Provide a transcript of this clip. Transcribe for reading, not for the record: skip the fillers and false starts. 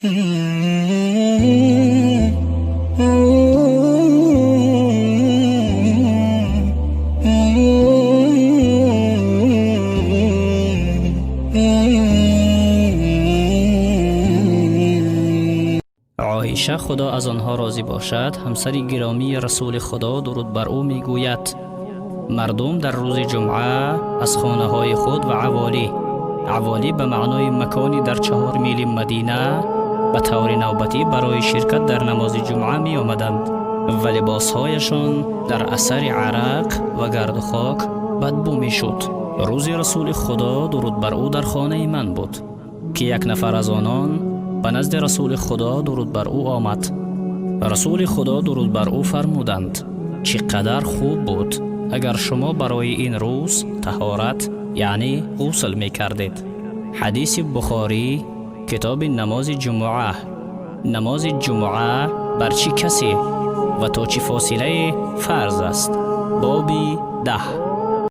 Оиша, худо аз онҳо розӣ бошад, ҳамсари гиромии Расули Худо, дуруд бар ӯ, мегӯяд: мардум дар рӯзи ҷумъа аз хонаҳои худ ва аволӣ, аволӣ ба маънои макони дар 4 мили Мадина, ба таври навбатӣ барои ширкат дар намози ҷумъа меомаданд ва либосҳояшон дар асари арақ ва гарду хок бадбӯ мешуд. Рӯзи Расули Худо, дуруд бар ӯ, дар хонаи ман буд, ки як нафар аз онон ба назди Расули Худо, дуруд бар ӯ, омад. Расули Худо, дуруд бар ӯ, фармуданд: чӣ қадар хуб буд, агар шумо барои ин рӯз таҳорат, яъне ғусл мекардед. Ҳадиси Бухорӣ, китоби намози ҷумъа. Намози ҷумъа бар чӣ касе ва то чӣ фосилае фарз аст? Боби 10.